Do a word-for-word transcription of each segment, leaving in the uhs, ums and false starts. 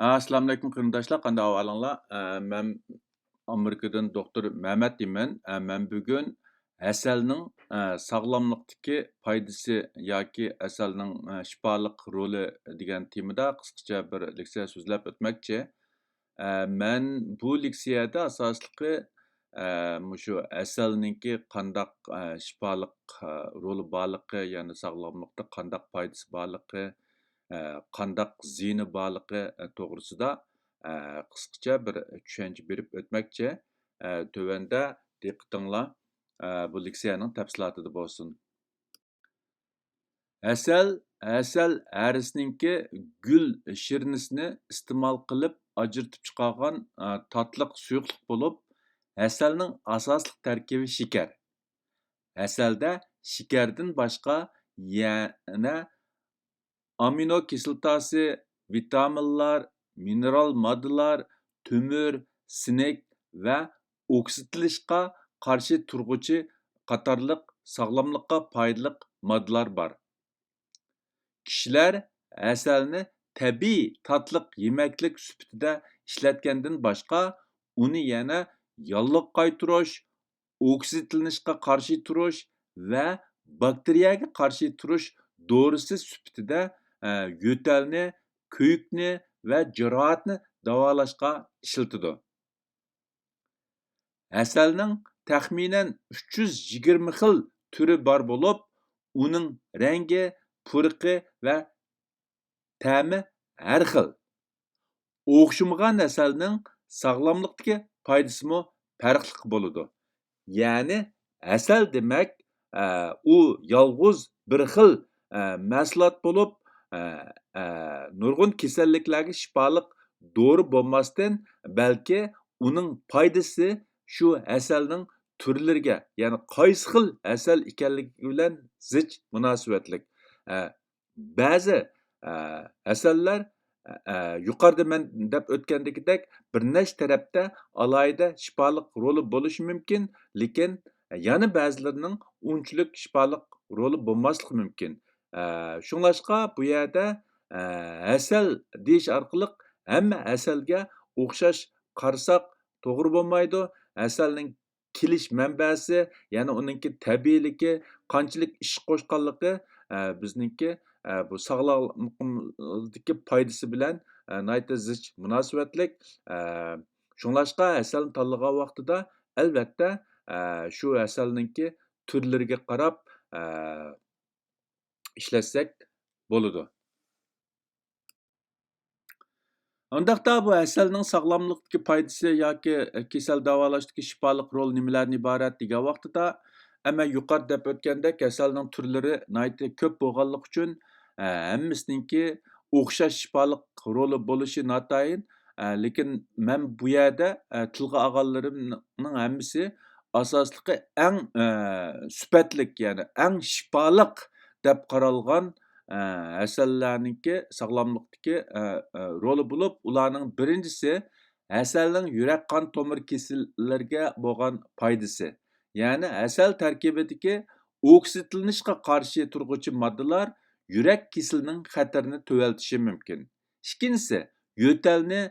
ئەسسالامۇئەلەيكۇم قېرىنداشلار، قانداق ئەھۋالىڭلار؟ ئە، مەن ئامېرىكىدىن دوختۇر مەمەت دېيمەن. ئە، مەن بۈگۈن ھەسەلنىڭ، ئە، ساغلاملىقتىكى پايدىسى ياكى ھەسەلنىڭ، ئە، شىپالىق رولى دېگەن تېمىدا قىسقىچە بىر لېكسىيە سۆزلەپ ئۆتمەكچى. ئە، مەن بۇ لېكسىيەدە ئاساسلىقى، ئە، مۇشۇ ھەسەلنىڭكى قانداق، ئە، شىپالىق، ئە، رولى بارلىقى، يەنى ساغلاملىقتا قانداق پايدىسى بارلىقى، ئە، قانداق زىيىنى بارلىقى، ئە، توغرىسىدا، ئە، قىسقىچە بىر چۈشەنچە بېرىپ ئۆتمەكچى. ئە، تۆۋەندە دىققىتىڭلار، ئە، بۇ لېكسىيەنىڭ تەپسىلاتىدا بولسۇن. ھەسەل، ھەسەل ھەرىسىنىڭكى گۈل شىرنىسىنى ئىستېمال قىلىپ ئاجرىتىپ چىقارغان، ئە، تاتلىق سۇيۇقلۇق بولۇپ، ھەسەلنىڭ ئاساسلىق تەركىبى شېكەر. ھەسەلدە شېكەردىن باشقا يەنە ئامىنو كىسلاتاسى، ۋىتامىنلار، مىنېرال ماددىلار، تۆمۈر، سىنك ۋە ئوكسىدلىنىشقا قارشى تۇرغۇچى قاتارلىق ساغلاملىققا پايدىلىق ماددىلار بار. كىشىلەر ھەسەلنى تەبىئىي تاتلىق يېمەكلىك سۈپىتىدە ئىشلەتكەندىن باشقا، ئۇنى يەنە ياللۇغ قايتۇرۇش، ئوكسىدلىنىشقا قارشى تۇرۇش ۋە باكتېرىيەگە قارشى تۇرۇش دورىسى سۈپىتىدە، ئە، يۆتەلنى، كۆيۈكنى ۋە جاراھەتنى داۋالاشقا ئىشلىتىدۇ. ھەسەلنىڭ تەخمىنەن ئۈچ يۈز يىگىرمە خىل تۈرى بار بولۇپ، ئۇنىڭ رەڭگى، پۇرىقى ۋە تەمى ھەر خىل. ئوخشىمىغان ھەسەلنىڭ ساغلاملىقتىكى پايدىسىمۇ پەرقلىق بولىدۇ. يەنى ھەسەل دېمەك، ئە، ئۇ يالغۇز بىر خىل، ئە، مەھسۇلات بولۇپ، ئە، ئە، نۇرغۇن كېسەللىكلەرگە شىپالىق دورا بولماستىن، بەلكى ئۇنىڭ پايدىسى شۇ ھەسەلنىڭ تۈرلىرىگە، يەنى قايسى خىل ھەسەل ئىكەنلىكى بىلەن زىچ مۇناسىۋەتلىك. ئە، بەزى، ئە، ھەسەللەر، ئە، يۇقىرىدا مەن دەپ ئۆتكەندىكىدەك بىر نەچچە تەرەپتە ئالاھىدە شىپالىق رولى بولۇشى مۇمكىن، لېكىن يەنە بەزىلىرىنىڭ ئۇنچىلىك شىپالىق رولى بولماسلىقى مۇمكىن. ئە، شۇڭلاشقا بۇ يەردە، ئە، ھەسەل دېيىش ئارقىلىق ھەممە ھەسەلگە ئوخشاش قارىساق توغرا بولمايدۇ. ھەسەلنىڭ كېلىش مەنبەسى، يەنى ئۇنىڭكى تەبىئىيلىكى، قانچىلىك ئىش قوشقانلىقى، ئە، بىزنىڭكى، ئە، بۇ ساغلاملىقىمىزدىكى پايدىسى بىلەن، ئە، ناھايىتى زىچ مۇناسىۋەتلىك. ئە، شۇڭلاشقا ھەسەلنى تاللىغان ۋاقتىدا، ئەلۋەتتە، ئە، شۇ ھەسەلنىڭكى تۈرلىرىگە قاراپ، ئە، ئىشلەتسەك بولىدۇ. ئۇنداقتا بۇ ھەسەلنىڭ ساغلاملىقتىكى پايدىسى ياكى كېسەل داۋالاشتىكى شىپالىق رول نېمىلەردىن ئىبارەت دېگەن ۋاقتىدا، ئەمما يۇقىرىدا دەپ ئۆتكەندەك، ھەسەلنىڭ تۈرلىرى ناھايىتى كۆپ بولغانلىقى ئۈچۈن، ھەممىسىنىڭكى ئوخشاش شىپالىق رولى بولۇشى ناتايىن. لېكىن مەن بۇ يەردە تىلغا ئالغانلىرىمنىڭ ھەممىسى ئاساسلىقى ئەڭ سۈپەتلىك، يەنى ئەڭ شىپالىق دەپ قارالغان ھەسەللەرنىڭكى ساغلاملىقتىكى رولى بولۇپ، ئۇلارنىڭ بىرىنچىسى ھەسەلنىڭ يۈرەك قان تومۇر كېسەللىرىگە بولغان پايدىسى. يەنى ھەسەل تەركىبىدىكى ئوكسىدلىنىشقا قارشى تۇرغۇچى ماددىلار يۈرەك كېسىلىنىڭ خەتىرىنى تۆۋەنلىتىشى مۇمكىن. ئىككىنچىسى، يۆتەلنى،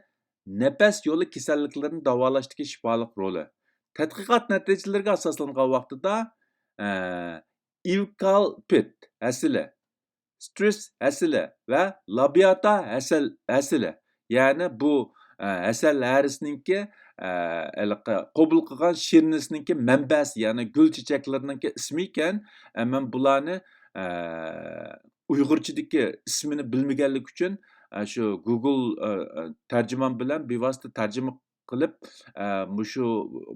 نەپەس يولى كېسەللىكلىرىنى داۋالاشتىكى شىپالىق رولى. تەتقىقات نەتىجىلىرىگە ئاساسلانغان ۋاقتىدا، ئە، ئېۋكالپت ھەسىلى، سىترۇس ھەسىلى ۋە لابياتا ھەسەل-، ھەسىلى، يەنى بۇ، ئە، ھەسەل ھەرىسىنىڭكى، ئە، ھېلىقى قوبۇل قىلغان شىرنىسىنىڭكى مەنبەسى، يەنى گۈل چېچەكلىرىنىڭكى ئىسمى ئىكەن. ئە، مەن بۇلارنى، ئە، ئۇيغۇرچىدىكى ئىسمىنى بىلمىگەنلىكى ئۈچۈن، ئە، شۇ گۇگل، ئە، ئە، تەرجىمان بىلەن بىۋاسىتە تەرجىمە قىلىپ، ئە، مۇشۇ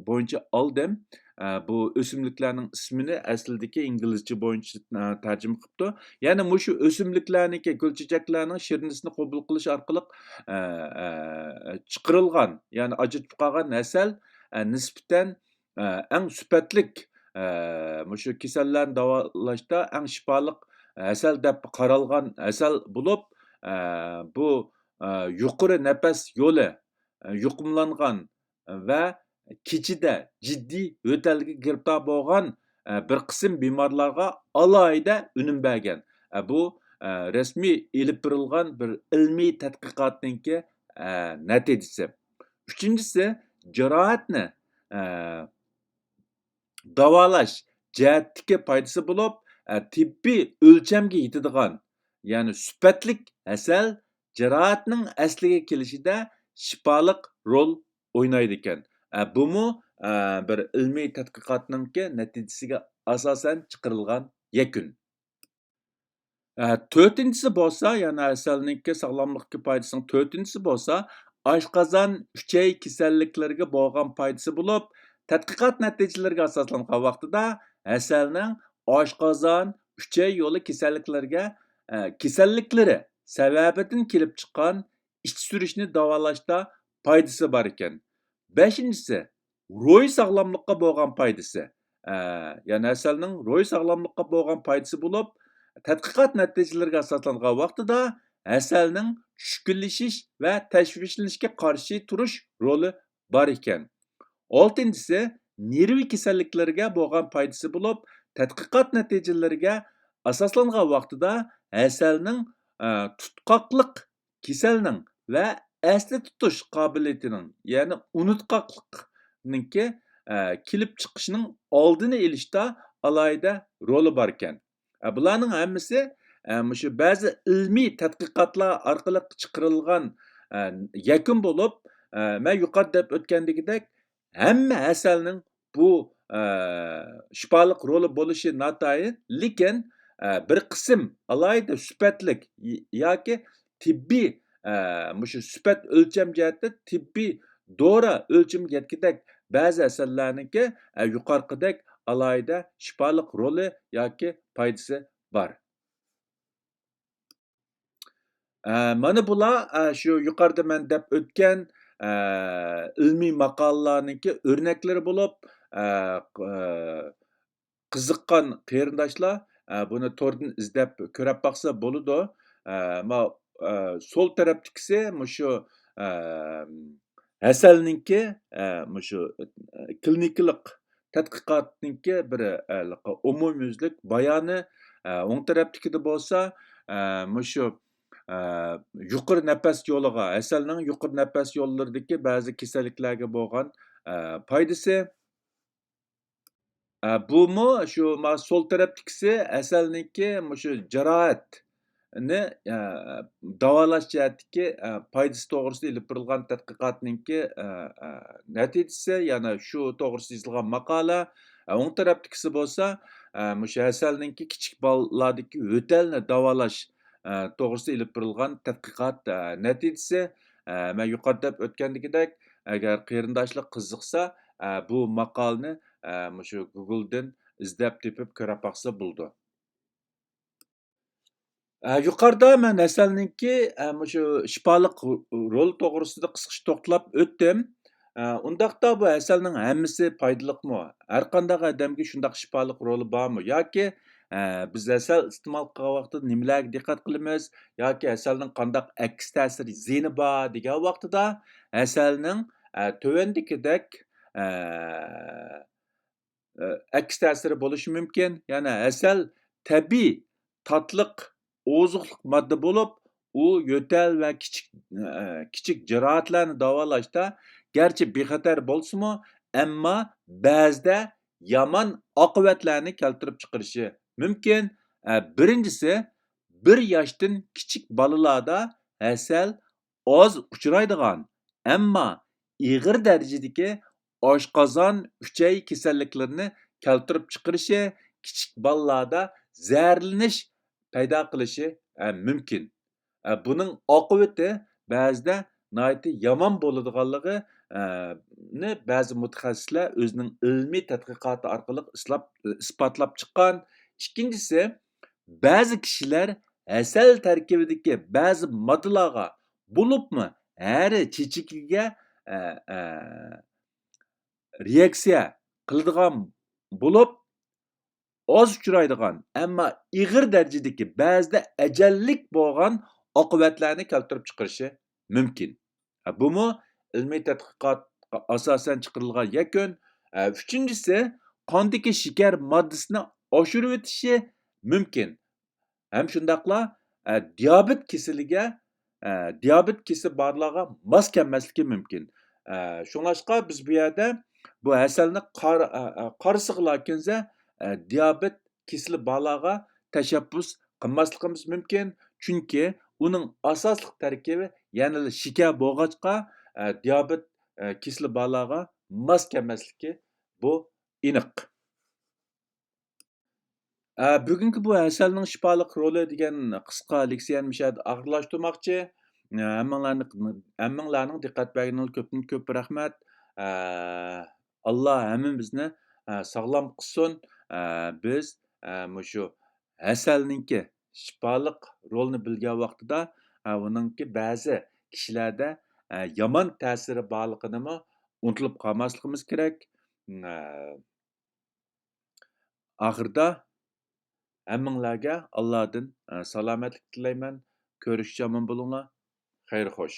بويىچە ئالدىم. ئە، بۇ ئۆسۈملۈكلەرنىڭ ئىسمىنى ئەسلىدىكى ئىنگلىزچە بويىچە، ئە، تەرجىمە قىپتۇ. يەنى مۇشۇ ئۆسۈملۈكلەرنىڭكى، گۈل چېچەكلەرنىڭ شىرنىسىنى قوبۇل قىلىش ئارقىلىق، ئە، ئە، چىقىرىلغان، يەنى ئاجرىتىپ قالغان ھەسەل، ئە، نىسبەتەن، ئە، ئەڭ سۈپەتلىك، ئە، مۇشۇ كېسەللەرنى داۋالاشتا ئەڭ شىپالىق ھەسەل دەپ قارالغان ھەسەل بولۇپ، ئە، بۇ، ئە، يۇقىرى نەپەس يولى، ئە، يۇقۇملانغان ۋە كېچىدە جىددىي يۆتەلگە گىرىپتار بولغان، ئە، بىر قىسىم بىمارلارغا ئالاھىدە ئۈنۈم بەرگەن. ئە، بۇ، ئە، رەسمىي ئېلىپ بېرىلغان بىر ئىلمىي تەتقىقاتنىڭكى، ئە، نەتىجىسى. ئۈچىنچىسى، جاراھەتنى، ئە، داۋالاش جەھەتتىكى پايدىسى بولۇپ، ئە، تېببىي ئۆلچەمگە يېتىدىغان، يەنى سۈپەتلىك ھەسەل جاراھەتنىڭ ئەسلىگە كېلىشىدە شىپالىق رول ئوينايدىكەن. ئە، بۇمۇ، ئە، بىر ئىلمىي تەتقىقاتنىڭكى نەتىجىسىگە ئاساسەن چىقىرىلغان يەكۈن. ئە، تۆتىنچىسى بولسا، يەنى ھەسەلنىڭكى ساغلاملىققا پايدىسىنىڭ تۆتىنچىسى بولسا، ئاشقازان، ئۈچەي كېسەللىكلىرىگە بولغان پايدىسى بولۇپ، تەتقىقات نەتىجىلىرىگە ئاساسلانغان ۋاقتىدا ھەسەلنىڭ ئاشقازان، ئۈچەي يولى كېسەللىكلىرىگە، ئە، كېسەللىكلىرى سەۋەبىدىن كېلىپ چىققان ئىچ سۈرۈشنى داۋالاشتا پايدىسى بار ئىكەن. بەشىنچىسى، روھىي ساغلاملىققا بولغان پايدىسى. ئە، يەنى ھەسەلنىڭ روھىي ساغلاملىققا بولغان پايدىسى بولۇپ، تەتقىقات نەتىجىلىرىگە ئاساسلانغان ۋاقتىدا ھەسەلنىڭ چۈشكۈنلىشىش ۋە تەشۋىشلىنىشكە قارشى تۇرۇش رولى بار ئىكەن. ئالتىنچىسى، نېرۋا كېسەللىكلىرىگە بولغان پايدىسى بولۇپ، تەتقىقات نەتىجىلىرىگە ئاساسلانغان ۋاقتىدا ھەسەلنىڭ، ئە، تۇتقاقلىق كېسەلنىڭ ۋە ئەستە تۇتۇش قابىلىيىتىنىڭ، يەنى ئۇنتقاقلىقنىڭكى، ئە، كېلىپ چىقىشىنىڭ ئالدىنى ئېلىشتا ئالاھىدە رولى باركەن. ئە، بۇلارنىڭ ھەممىسى، ئە، مۇشۇ بەزى ئىلمىي تەتقىقاتلار ئارقىلىق چىقىرىلغان، ئە، يەكۈن بولۇپ، ئە، مەن يۇقىرىدا دەپ ئۆتكەندىكىدەك، ھەممە ھەسەلنىڭ بۇ، ئە، شىپالىق رولى بولۇشى ناتايىن، لېكىن، ئە، بىر قىسىم ئالاھىدە سۈپەتلىك ي-، ياكى تېببىي، ئە، مۇشۇ سۈپەت ئۆلچەم جەھەتتە تېببىي دورا ئۆلچىمىگە يەتكۈدەك بەزى ھەسەللەرنىڭكى، ئە، يۇقىرىقىدەك ئالاھىدە شىپالىق رولى ياكى پايدىسى بار. ئە، مانا بۇلار، ئە، شۇ يۇقىرىدا مەن دەپ ئۆتكەن، ئە، ئىلمىي ماقالىلەرنىڭكى ئۆرنەكلىرى بولۇپ، ئە، ق-، ئە، قىزىققان قېرىنداشلار، ئە، بۇنى توردىن ئىزدەپ كۆرۈپ باقسا بولىدۇ. ئە، ما-، ئە، سول تەرەپتىكىسى مۇشۇ، ئە، ھەسەلنىڭكى، ئە، مۇشۇ، ئە، كلىنىكىلىق تەتقىقاتنىڭكى بىر، ئە، ئومۇميۈزلۈك بايانى، ئە، ئوڭ تەرەپتىكىدە بولسا، ئە، مۇشۇ، ئە، يۇقىرى نەپەس يولىغا، ھەسەلنىڭ يۇقىرى نەپەس يوللىرىدىكى بەزى كېسەللىكلەرگە بولغان، ئە، پايدىسى. ئە، بۇمۇ شۇ ما سول تەرەپتىكىسى ھەسەلنىڭكى مۇشۇ جاراھەتنى، ئە، داۋالاش جەھەتتىكى، ئە، پايدىسى توغرىسىدا ئېلىپ بېرىلغان تەتقىقاتنىڭكى، ئە، ئە، نەتىجىسى، يەنى شۇ توغرىسىدا يېزىلغان ماقالە. ئە، ئوڭ تەرەپتىكىسى بولسا، ئە، مۇشۇ ھەسەلنىڭكى كىچىك بالىلاردىكى يۆتەلنى داۋالاش، ئە، توغرىسىدا ئېلىپ بېرىلغان تەتقىقات، ئە، نەتىجىسى. ئە، مەن يۇقىرىدا دەپ ئۆتكەندىكىدەك، ئەگەر قېرىنداشلار قىزىقسا، ئە، بۇ ماقالىنى، ئە، مۇشۇ گۇگلدىن ئىزدەپ تېپىپ كۆرۈپ باقسا بولىدۇ. ئە، يۇقىرىدا مەن ھەسەلنىڭكى، ئە، مۇشۇ شىپالىق رول توغرىسىدا قىسقىچە توختىلاپ ئۆتتۈم. ئە، ئۇنداقتا بۇ ھەسەلنىڭ ھەممىسى پايدىلىقمۇ؟ ھەر قانداق ئادەمگە شۇنداق شىپالىق رولى بارمۇ؟ ياكى، ئە، بىز ھەسەل ئىستېمال قىلغان ۋاقتىدا نېمىلەرگە دىققەت قىلىمىز؟ ياكى ھەسەلنىڭ قانداق ئەكس تەسىر زىيىنى بار دېگەن ۋاقتىدا ھەسەلنىڭ، ئە، تۆۋەندىكىدەك، ئە، ئە، ئەكس تەسىرى بولۇشى مۇمكىن. يەنى ھەسەل تەبىئىي تاتلىق ئوزۇقلۇق ماددا بولۇپ، ئۇ يۆتەل ۋە كىچىك، ئە، كىچىك جاراھەتلەرنى داۋالاشتا گەرچە بىخەتەر بولسىمۇ، ئەمما بەزىدە يامان ئاقىۋەتلەرنى كەلتۈرۈپ چىقىرىشى مۇمكىن. ئە، بىرىنچىسى، بىر ياشتىن كىچىك بالىلاردا ھەسەل ئاز ئۇچرايدىغان، ئەمما ئېغىر دەرىجىدىكى ئاشقازان، ئۈچەي كېسەللىكلىرىنى كەلتۈرۈپ چىقىرىشى، كىچىك بالىلاردا زەھەرلىنىش پەيدا قىلىشى، ئە، مۇمكىن. ئە، بۇنىڭ ئاقىۋىتى بەزىدە ناھايىتى يامان بولىدىغانلىقى، ئە، نى بەزى مۇتەخەسسىسلەر ئۆزىنىڭ ئىلمىي تەتقىقاتى ئارقىلىق ئىسلاپ-، ئىسپاتلاپ چىققان. ئىككىنچىسى، بەزى كىشىلەر ھەسەل تەركىبىدىكى بەزى ماددىلارغا، بولۇپمۇ ھەرە چېچىكىگە، ئە، ئە، رېئاكسىيە قىلىدىغان بولۇپ، ئاز ئۇچرايدىغان، ئەمما ئېغىر دەرىجىدىكى، بەزىدە ئەجەللىك بولغان ئاقىۋەتلەرنى كەلتۈرۈپ چىقىرىشى مۇمكىن. ھە، بۇمۇ ئىلمىي تەتقىقاتقا ئاساسەن چىقىرىلغان يەكۈن. ھە، ئۈچىنچىسى، قاندىكى شېكەر ماددىسىنى ئاشۇرۇۋېتىشى مۇمكىن. ھەم شۇنداقلا، ئە، دىيابېت كېسىلىگە، ئە، دىيابېت كېسىلى بارلارغا ماس كەلمەسلىكى مۇمكىن. ئە، شۇڭلاشقا بىز بۇ يەردە بۇ ھەسەلنى قار-، ئە، ئە، قارىسىغىلا كەلسە، ئە، دىيابېت كېسىلى بارلارغا تەشەببۇس قىلماسلىقىمىز مۇمكىن. چۈنكى ئۇنىڭ ئاساسلىق تەركىبى يەنىلا شېكەر بولغاچقا، ئە، دىيابېت، ئە، كېسىلى بارلارغا ماس كەلمەسلىكى بۇ ئېنىق. ئە، بۈگۈنكى بۇ ھەسەلنىڭ شىپالىق رولى دېگەن قىسقا لېكسىيەنى مۇشۇ يەردە ئاخىرلاشتۇرماقچى. ئە، ھەممىڭلارنى، ھەممىڭلارنىڭ دىققەت بەرگىنىڭلار كۆپتىن كۆپ رەھمەت. ئە، ئاللا ھەممىمىزنى، ئە، ساغلام قىلسۇن. ئە، بىز، ئە، مۇشۇ ھەسەلنىڭكى شىپالىق رولىنى بىلگەن ۋاقتىدا، ئە، ئۇنىڭكى بەزى كىشىلەردە، ئە، يامان تەسىرى بارلىقىنىمۇ ئۇنتۇلۇپ قالماسلىقىمىز كېرەك. ئە، ئاخىرىدا ھەممىڭلارگە ئاللادىن، ئە، سالامەتلىك تىلەيمەن. كۆرۈشكىچە ئامان بولۇڭلار. خەير خوش.